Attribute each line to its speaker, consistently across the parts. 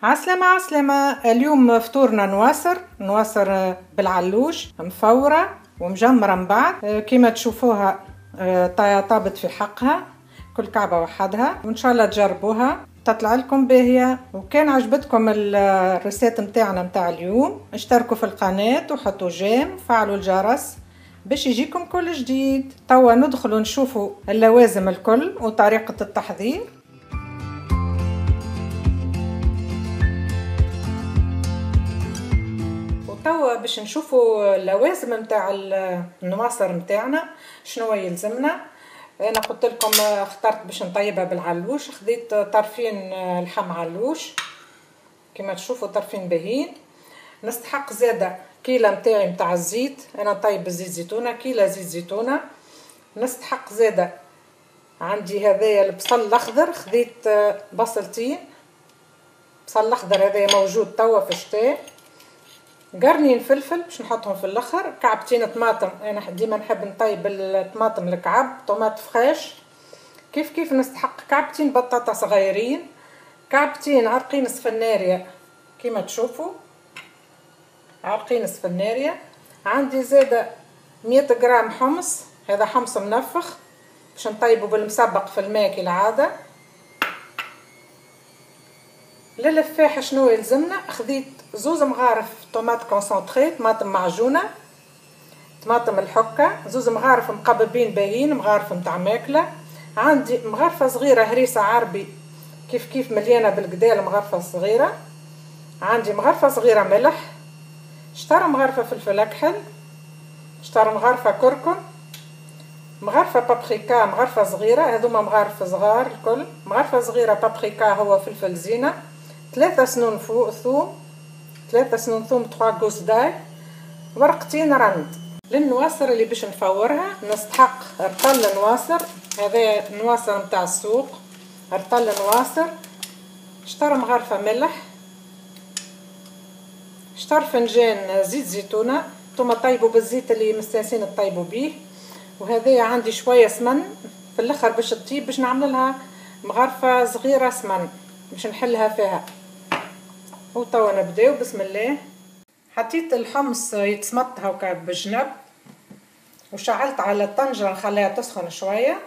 Speaker 1: عسلامة عسلامة. اليوم فطورنا نواصر، نواصر بالعلوش مفورة ومجمرة من بعد كما تشوفوها طابت في حقها، كل كعبة وحدها، وإن شاء الله تجربوها تطلع لكم باهية. وكان عجبتكم ال recette متاعنا متاع اليوم اشتركوا في القناة وحطوا j'aime وفعلوا الجرس باش يجيكم كل جديد. توا ندخلوا نشوفوا اللوازم الكل وطريقة التحضير. وتوا باش نشوفوا اللوازم متاع النواصر متاعنا شنو يلزمنا. انا قلت لكم اخترت باش نطيبها بالعلوش، خذيت طرفين لحم علوش كما تشوفوا طرفين باهين. نستحق زاده كيلة متاعي متاع الزيت، انا نطيب بالزيت زيتونه، كيلة زيت زيتونه. نستحق زاده عندي هذايا البصل الاخضر، خذيت بصلتين بصل الاخضر هذايا موجود توا في الشتاء. قرنين فلفل باش نحطهم في الاخر، كعبتين طماطم، انا ديما نحب نطيب الطماطم الكعب tomate fraîche. كيف كيف نستحق كعبتين بطاطا صغيرين، كعبتين عرقين سفناريه كيما تشوفوا عرقين سفناريه. عندي زاده 100 غرام حمص، هذا حمص منفخ باش نطيبه بالمسبق في الماء كالعادة. للفاح شنو يلزمنا؟ خذيت زوز مغارف tomate concentrée، طماطم معجونه، طماطم الحكة، زوز مغارف مقببين باهين، مغارف متاع ماكله. عندي مغرفه صغيرة هريسه عربي كيف كيف مليانة بالقدال، مغرفه صغيرة. عندي مغرفه صغيرة ملح، شطر مغرفه فلفل اكحل، شطر مغرفه كركم، مغرفه بابريكا، مغرفه صغيرة، هذوما مغارف صغار الكل، مغرفه صغيرة بابريكا هو فلفل زينة، 3 سنون ثوم، 3 سنون ثوم 3 gousses d'ail، ورقتين رند. للنواصر اللي باش نفورها نستحق رطل نواصر، هذا نواصر نتاع السوق، رطل نواصر، شطر مغرفه ملح، شطر فنجان زيت زيتونه، نتوما طيبوا بالزيت اللي مستانسين تطيبوا بيه. وهذايا عندي شوية سمن في الاخر باش تطيب، باش نعمل لها مغرفه صغيرة سمن باش نحلها فيها. وتوا نبداو بسم الله. حطيت الحمص يتسمط هكا بالجنب، وشعلت على الطنجره نخليها تسخن شوية.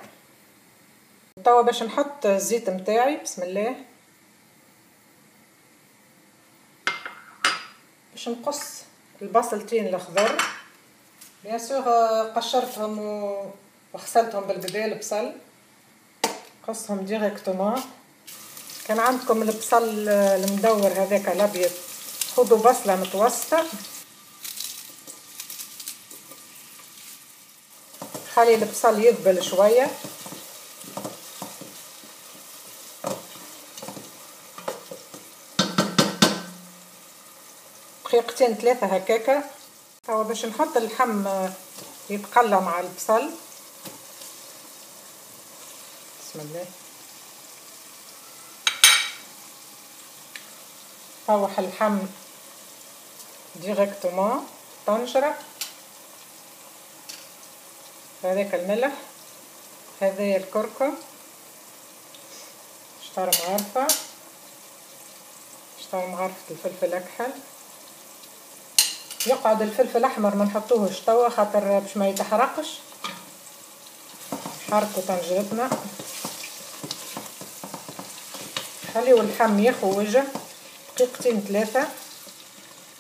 Speaker 1: توا باش نحط الزيت متاعي بسم الله، باش نقص البصلتين الاخضر، bien sûr قشرتهم وغسلتهم بالقدا البصل، قصهم directement. كان عندكم البصل المدور هذاك الابيض خذوا بصله متوسطه. خلي البصل يذبل شوية. دقيقتين ثلاثة هكاكا. توا باش نحط اللحم يتقلى مع البصل بسم الله. طوح اللحم directement طنجره، هذاك الملح، هذايا الكركم، شطر مغرفه، شطر مغرفه الفلفل الاكحل. يقعد الفلفل الاحمر ما نحطوهش توا خاطر باش ما يتحرقش. حركوا طنجرتنا، خليو اللحم ياخو وجه دقيقتين ثلاثة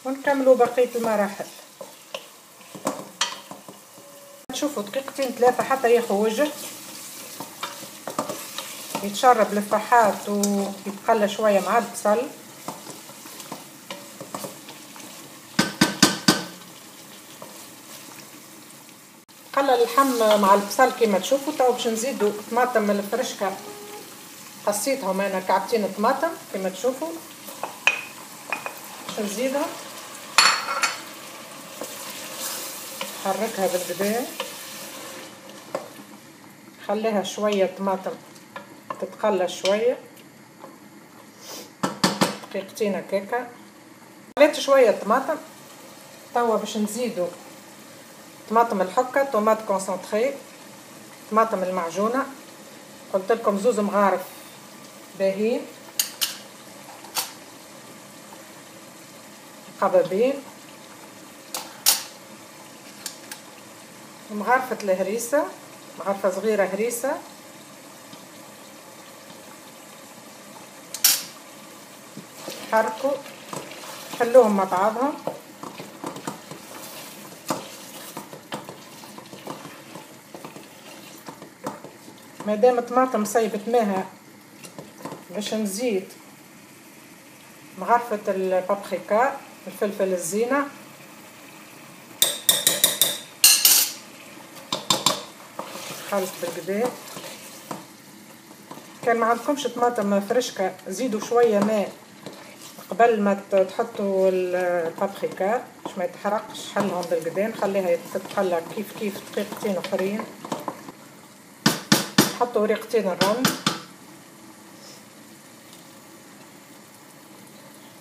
Speaker 1: ونكملوا بقية المراحل. تشوفوا دقيقتين ثلاثة حتى ياخو وجه، يتشرب الفحات ويتقلى شوية مع البصل. قلى اللحم مع البصل كما تشوفوا. توا باش نزيدوا طماطم الفرشكه، قصيتهم انا كعبتين طماطم كما تشوفوا، باش نزيدها. حركها بالبداية، خليها شوية طماطم تتقلى شوية، دقيقتين هكاكا. خليت شوية طماطم. توا باش نزيدو طماطم الحكة، tomate concentrée، طماطم المعجونه، قلت لكم زوز مغارف باهين. قبابين، مغرفة الهريسة، مغرفة صغيرة هريسة، حركوا خلوهم مع بعضهم. مادام الطماطم صيبت ماها باش نزيد مغرفة البابريكا، الفلفل الزينة، خلط بالقدا. كان ما عندكمش طماطم فرشكة زيدوا شوية ماء قبل ما تحطوا البابريكا باش ما يتحرقش. حلهم بالقدا، نخليها تتقلى كيف كيف دقيقتين اخرين. نحطوا وريقتين الرند،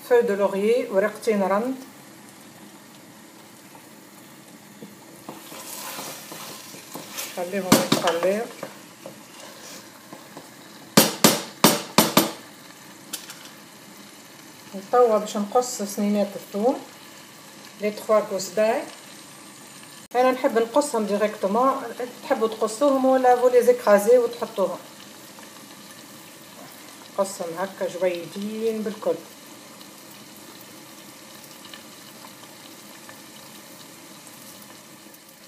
Speaker 1: feuilles de laurier، ورقتين رند، خليهم يتقلاو. توا باش نقص سنينات الثوم، les 3 gousses d'ail. انا نحب نقصهم directement، تحبوا تقصوهم ولا vous les écrasez وتحطوهم. قصهم هكا جويدين بالكل.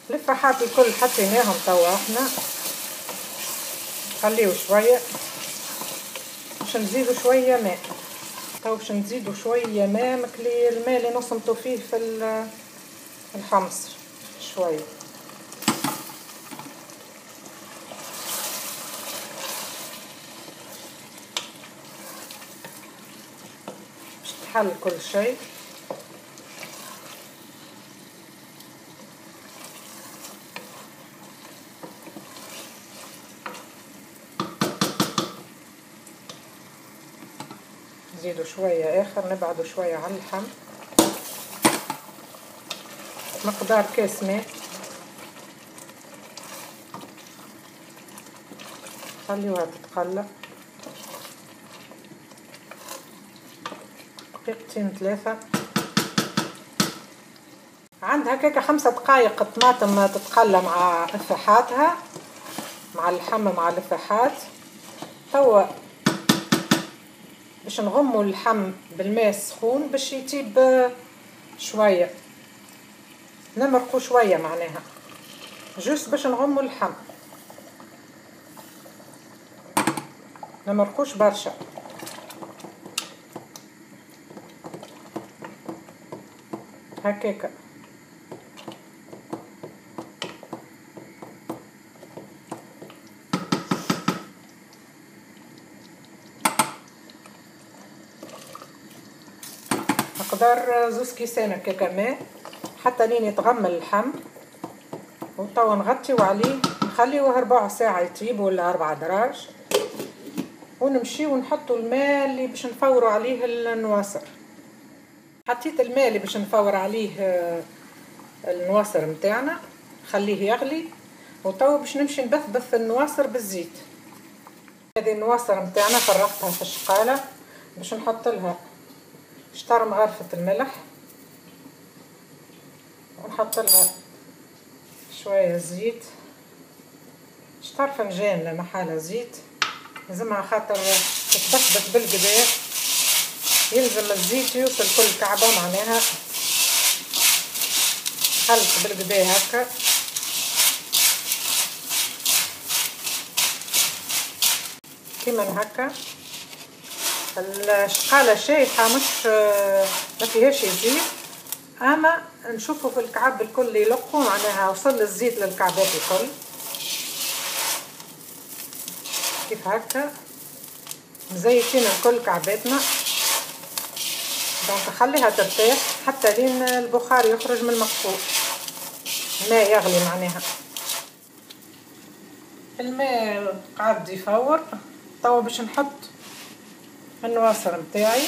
Speaker 1: الفحات الكل حطيناهم توا احنا، خليو شوية باش نزيدو شوية ماء. تو باش نزيدو شوية ماء مكلي الماء اللي نصمتو فيه في الحمص شوية. باش تحل كل شيء. نزيدو شوية اخر، نبعدو شوية على اللحم، مقدار كاس ماء. خليوها تتقلى دقيقتين 3. عندها كيكة 5 دقايق الطماطم تتقلى مع افاحاتها، مع اللحم مع الافاحات. توا باش نغمو اللحم بالماء السخون باش يطيب شوية، نمرقو شوية معناها juste باش نغمو اللحم، نمرقوش برشا. هكاكا مقدار 2 كيسان هكاكا ماء حتى لين يتغمل اللحم. وتوا نغطيو عليه، نخليوه ربع ساعة يطيب ولا 4 دراج، ونمشيو ونحطو الماء اللي باش نفورو عليه النواصر. حطيت الماء اللي باش نفور عليه النواصر متاعنا، خليه يغلي. وتوا باش نمشي نبثبث النواصر بالزيت. هذه النواصر متاعنا فرغتها في الشقالة، باش نحط لها شطر مغرفة الملح، ونحط لها شوية زيت، شطر فنجان لا محالة زيت، لازمها خاطر تتبثبث بالقدا، يلزم الزيت يوصل كل كعبة معناها. خلط بالقدا هكا. كيما هكا الشقالة شايحة، مش ما فيهاش زيت، اما نشوفوا في الكعب الكل يلقوا معناها وصل الزيت للكعبات الكل كيف هكا. مزيتين الكل كعباتنا، donc خليها ترتاح حتى لين البخار يخرج من المقفول، الماء يغلي معناها. الماء قعد يفور. توا باش نحط النواصر متاعي.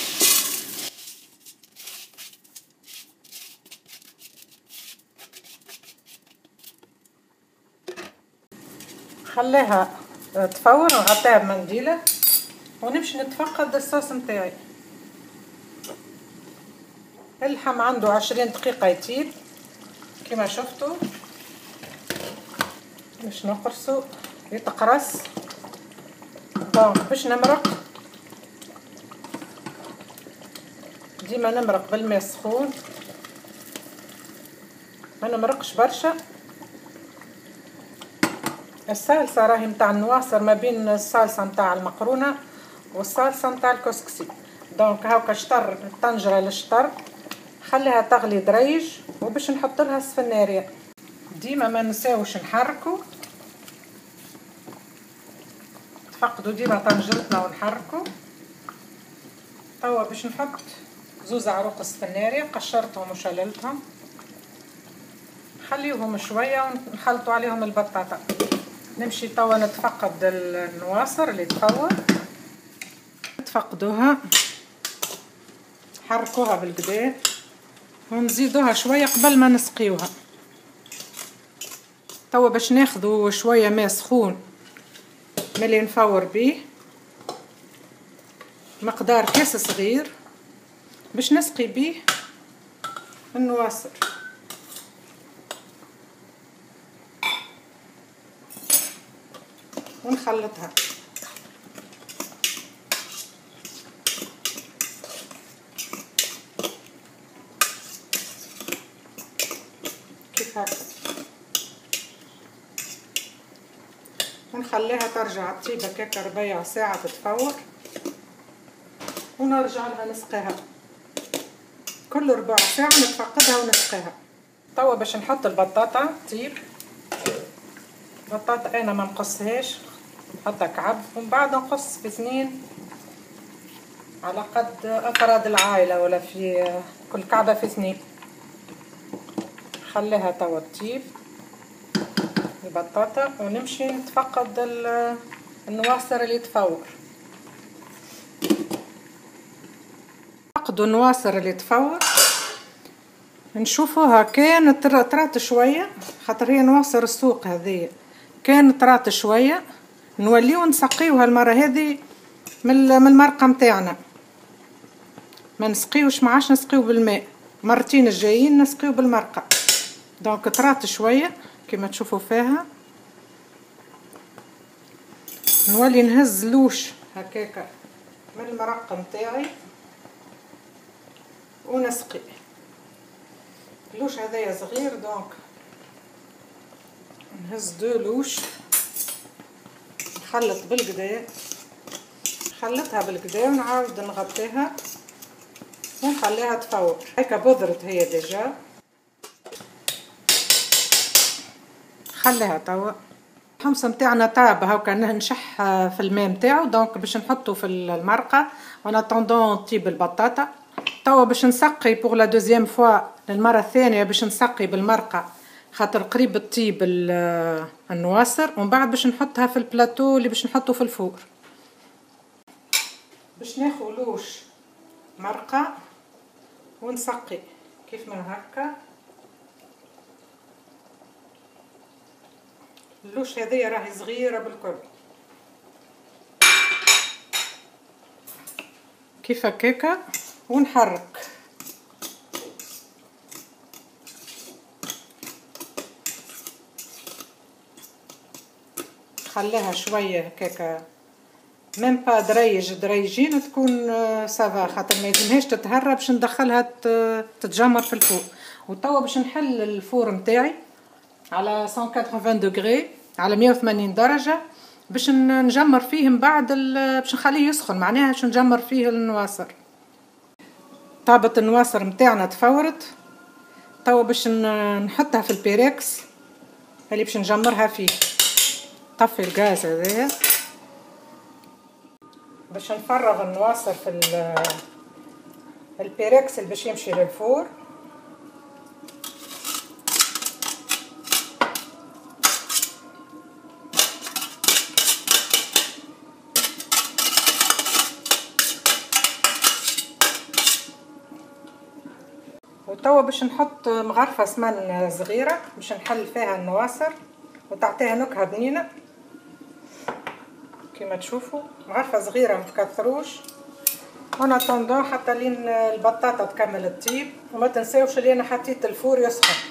Speaker 1: خليها تفور، نغطيها بمنديله ونمشي نتفقد الصوص متاعي. اللحم عنده 20 دقيقة يطيب كما شفتوا. باش نقرصو يتقرص. donc باش نمرق، ديما نمرق بالماء السخون، ما نمرقش برشا. الصلصه راهي نتاع النواصر ما بين الصلصه نتاع المقرونه والصلصه نتاع الكسكسي. donc هاكا شطر الطنجره للشطر، خليها تغلي دريج، وباش نحط لها السفناريه. ديما ما نساوش نحركو، تفقدوا ديما طنجرتنا ونحركو. توا باش نحط زوز عروق السفناريه، قشرتهم وشللتهم، خليوهم شوية ونخلطوا عليهم البطاطا. نمشي توا نتفقد النواصر اللي تفور، تفقدوها، حركوها بالقدا ونزيدوها شوية قبل ما نسقيوها. توا باش ناخذو شوية ماء سخون ملي نفور بيه، مقدار كاس صغير، باش نسقي بيه النواصر. ونخلطها. كيف هكا، ونخليها ترجع تطيب هكاك ربيع ساعة تتفور، ونرجع لها نسقيها كل ربع ساعة، نتفقدها ونسقيها. توا باش نحط البطاطا تطيب. البطاطا انا ما نقصهاش، نحطها كعب ومن بعد نقص في اثنين على قد افراد العائلة، ولا في كل كعبة في اثنين. خليها توا تطيب البطاطا، ونمشي نتفقد النواصر اللي تفور. نفقدوا النواصر اللي تفور، نشوفوها كان طرات شوية، خاطر هي نواصر السوق هذه، كان طرات شوية نوليو نسقيوها المرة هذه من المرقه نتاعنا. ما نسقيوش، ما عادش نسقيو بالماء، مرتين الجايين نسقيو بالمرقه. donc طرات شوية كما تشوفوا فيها. نولي نهز louche هكاكا من المرقه نتاعي ونسقي. louche هذايا صغير، donc نهز deux louches، نخلط بالقدا، نخلطها بالقدا ونعاود نغطيها ونخليها تفور. هكا بذرت هي déjà، خليها توا. الحمص نتاعنا طاب، هاكا نشح في الماء نتاعو، donc باش نحطو في المرقه en attendant طيب البطاطا. توا باش نسقي pour la deuxième fois، للمرة الثانية باش نسقي بالمرقه، خاطر قريب تطيب النواصر، ومن بعد باش نحطها في البلاتو اللي باش نحطو في ال four. باش ناخذ louche مرقه ونسقي كيف من هكا. ال louche هذيا راهي صغيرة بالكل، كيف هكاكا، ونحرك. خليها شوية هكاكا، même pas دريج دريجين تكون ça va، خاطر ما يلزمهاش تتهرب باش ندخلها تتجمر في ال four. وتوا باش نحل ال four نتاعي على 180 degrés، على 180 درجه، باش نجمر فيه من بعد، باش نخليه يسخن، معناها باش نجمر فيه النواصر. طابت النواصر نتاعنا تفورت، توا باش نحطها في البيركس اللي باش نجمرها فيه. طفي الغاز هذايا باش نفرغ النواصر في البيركس اللي باش يمشي لل four. وتوا باش نحط مغرفه سمن صغيرة باش نحل فيها النواصر وتعطيها نكهة بنينه كما تشوفوا. مغرفه صغيرة ما تكثروش. en attendant حتى لين البطاطا تكمل الطيب. وما تنساوش اللي انا حطيت ال four يسخن.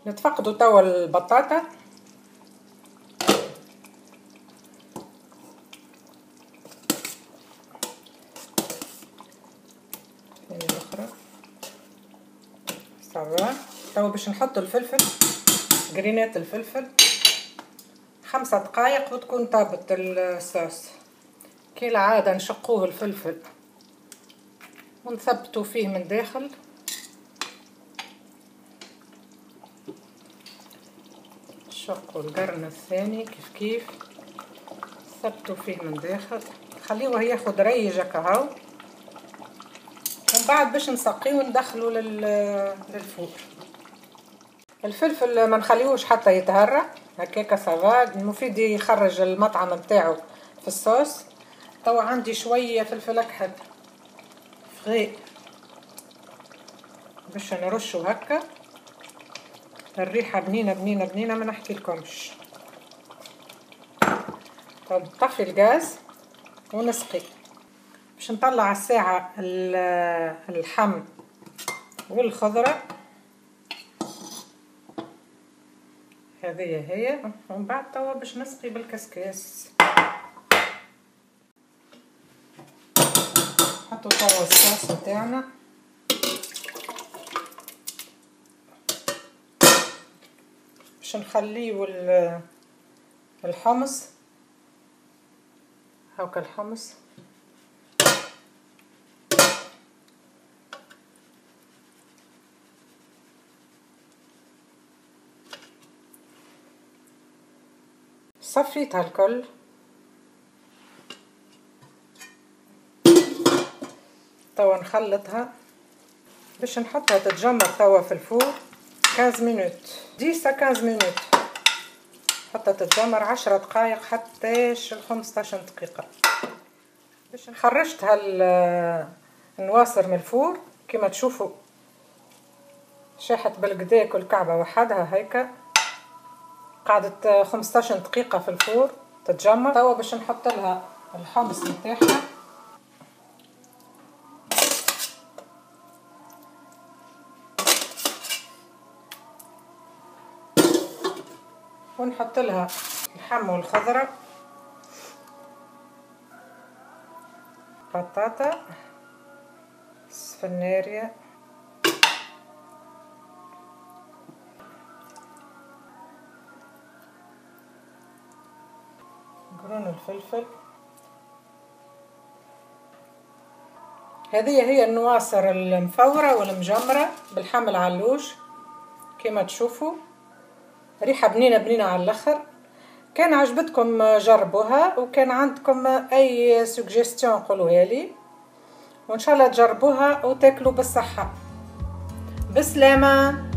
Speaker 1: نتفقدوا توا البطاطا. الاخرى ça va. توا باش نحط الفلفل، قرينات الفلفل، 5 دقائق وتكون طابت الصوص. كالعادة نشقوه الفلفل ونثبتو فيه من داخل. نشقو القرن الثاني كيف كيف، ثبتو فيه من داخل، خليوه ياخد ريجة كهو. ومن بعد باش نسقيه وندخلو لل four. الفلفل ما نخليوش حتى يتهرى هكاكا ça va، المفيد يخرج المطعم نتاعو في الصوص. توا عندي شوية فلفل اكحل frais باش نرشو هكا. الريحة بنينه بنينه بنينه ما نحكي لكمش. طب طفي الغاز ونسقي باش نطلع الساعة اللحم والخضره. هذه هي. ومن بعد توا باش نسقي بالكسكاس. نحطو توا الصوص نتاعنا. باش نخليو الحمص هاكا، الحمص صفيتها الكل. توا نخلطها باش نحطها تتجمر توا في ال four 15 minutes، 10 15 minutes، حتى تتجمر 10 دقائق حتى 15 دقيقة. باش خرجتها النواصر من ال four كما تشوفوا، شاحت بالقدا كل كعبة وحدها هيكا. قعدت 15 دقيقة في ال four تتجمر. توا باش نحط لها الحمص نتاعها. ونحط لها اللحم والخضرة، بطاطا، سفناريا، قرون الفلفل. هذه هي النواصر المفورة والمجمرة بالحم العلوش كما تشوفوا. ريحة بنينة بنينة على الاخر. كان عجبتكم جربوها، وكان عندكم اي suggestion قولوها لي، وان شاء الله تجربوها وتاكلوا بالصحة. بسلامة.